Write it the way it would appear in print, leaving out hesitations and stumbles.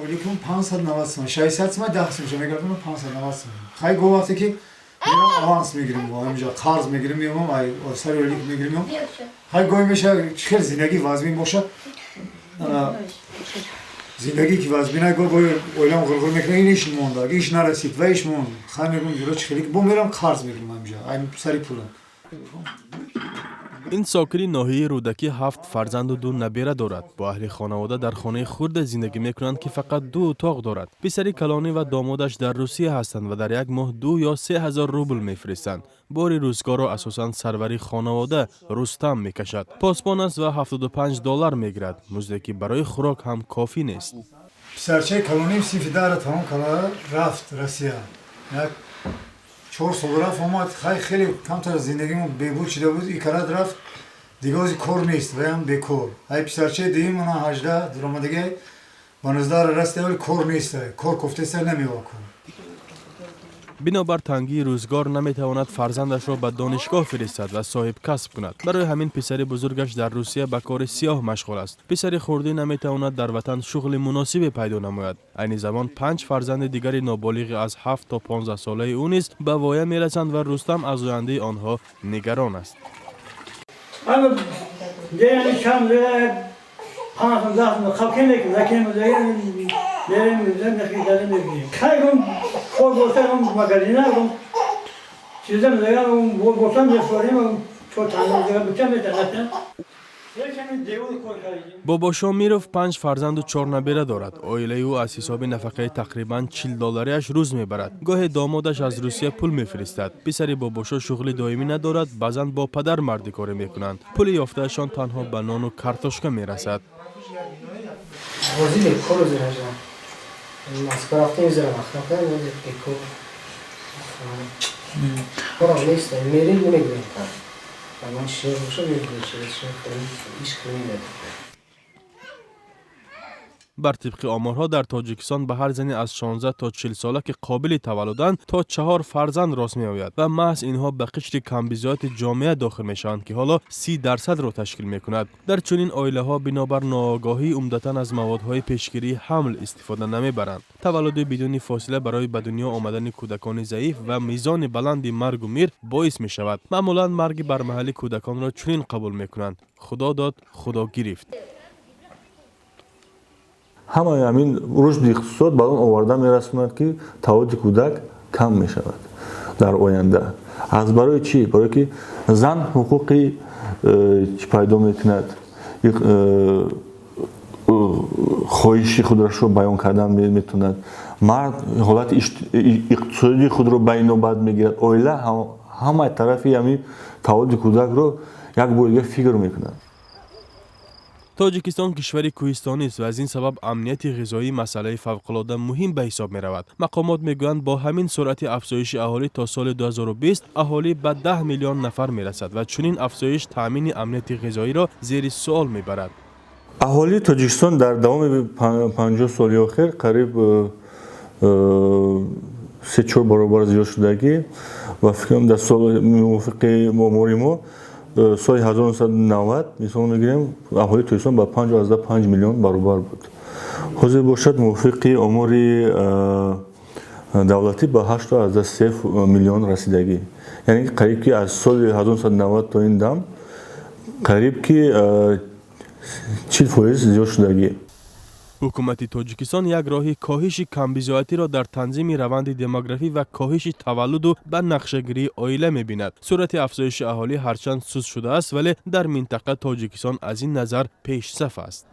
Ойликум 590 сум, 600 сум, 10 сум ша мегардонам, 590 сум. Хай, го вақте ки мерам, аванс мегирем, бо ҳаминҷа қарз мегирем, меомам, ай сари ойлик мегирем, меом. Хай, гоҳе меша, хел зиндагӣ вазмин бошад, зиндагӣ ки вазмина, го гоҳе оилам ғурғур мекунад: ин иш монда, иш нарасид ва иш монд. Хай, мегӯм, ҷуро чи хеле бо мерам, қарз мегирем ҳаминҷа, ай сари пулам. Ин сокини ноҳияи Рӯдакӣ ҳафт фарзанду ду набера дорад. Бо аҳли хонавода дар хонаи хурде зиндагӣ мекунанд, ки фақат ду утоқ дорад. Писари калонӣ ва домодаш дар Русия ҳастанд ва дар як моҳ 2 ё 3 ҳазор рубл мефиристанд. Бори рӯзгорро асосан сарвари хонавода Рустам мекашад. Посбон аст ва 75 доллар мегирад, музде ки барои хӯрок ҳам кофӣ нест. Писарчаи калоним синфи 10-ра тамом карда, рафт Россия. Як 4 сол рафт, омад. Хай, хеле камтар зиндагимон бебуд шида буд, икарат рафт, дига ози кор нест, ваям бекор. Ай писарчаи дуюм мана 18 дуромадагай, ба 19-ра расида, вале кор нест, кор кофтеста, намева кор. Бинобар тангии рӯзгор наметавонад фарзандашро ба донишгоҳ фиристад ва соҳиб касб кунад. Барои ҳамин писари бузургаш дар Русия ба кори сиёҳ машғул аст. Писари хурдӣ наметавонад дар ватан шуғли муносибе пайдо намояд. Айни замон панҷ фарзанди дигари ноболиғи аз 7 то 15 солаи ӯ низ ба воя мерасанд ва Рустам аз ояндаи онҳо нигарон аст. Яъне чанд панҷ 10 халке мекунем, мерем, мегирем. Хай, кор боша, магазина чиза боша, мефорем, чор буча метанатан. Бобошомиров панҷ фарзанду чор набера дорад. Оилаи ӯ аз ҳисоби нафақаи тақрибан 40 доллариаш рӯз мебарад. Гоҳе домодаш аз Русия пул мефиристад. Писари Бобошо шуғли доимӣ надорад, баъзан бо падар мардикорӣ мекунанд. Пули ёфтаашон танҳо ба нону картошка мерасад. Ҳозир бекор зиражам. Москва рафтем, зира вақт ҳозир бекор. Корам нест, мерем, намегирем. Ман шер боша, мегирем, иш намедад. Бар тибқи оморҳо, дар Тоҷикистон ба ҳар зани аз 16 то 40 сола, ки қобили таваллуданд, то чаҳор фарзанд рост меояд ва маҳз инҳо ба қишри камбизоати ҷомеа дохил мешаванд, ки ҳоло 30 дарсадро ташкил мекунад. Дар чунин оилаҳо бинобар ноогоҳӣ умдатан аз маводҳои пешгирии ҳамл истифода намебаранд. Таваллуди бидуни фосила барои ба дунё омадани кӯдакони заиф ва мизони баланди маргу мир боис мешавад. Маъмулан марги бармаҳали кӯдаконро чунин қабул мекунанд: Худо дод, Худо гирифт. Ҳамаи ҳамин рушди иқтисод ба он оварда мерасонад, ки таваллуди кӯдак кам мешавад дар оянда. Аз барои чӣ? Барое ки зан ҳуқуқи чӣ пайдо мекунад, хоҳиши худашро баён кардан метавонад. Мард ҳолати иқтисодии худро ба инобат мегирад. Оила ҳамаи тарафи ҳамин таваллуди кӯдакро як бори дига фикр мекунад. Тоҷикистон кишвари кӯҳистонист ва аз ин сабаб амнияти ғизоӣ масъалаи фавқулода муҳим ба ҳисоб меравад. Мақомот мегӯянд, бо ҳамин суръати афзоиши аҳолӣ то соли 2020 аҳолӣ ба 10 миллион нафар мерасад ва чунин афзоиш таъмини амнияти ғизоиро зери суол мебарад. Аҳолии Тоҷикистон дар давоми 50 соли охир қариб се чор баробар зиёд шудагӣ ва фикрам, дар сол, мувофиқи омори мо, соли 1990 мисол мегирем, аҳолии Тоҷикистон ба 5,5 миллион баробар буд. Ҳозир бошад, мувофиқи омори давлатӣ, ба 8,3 миллион расидагӣ, яъне қариб ки аз соли 1990 то ин дам қариб ки 40% зиёд шудагӣ. Ҳукумати Тоҷикистон як роҳи коҳиши камбизоатиро дар танзими раванди демографӣ ва коҳиши таваллуду ба нақшагирии оила мебинад. Суръати афзоиши аҳолӣ ҳарчанд суст шудааст, вале дар минтақа Тоҷикистон аз ин назар пешсаф аст.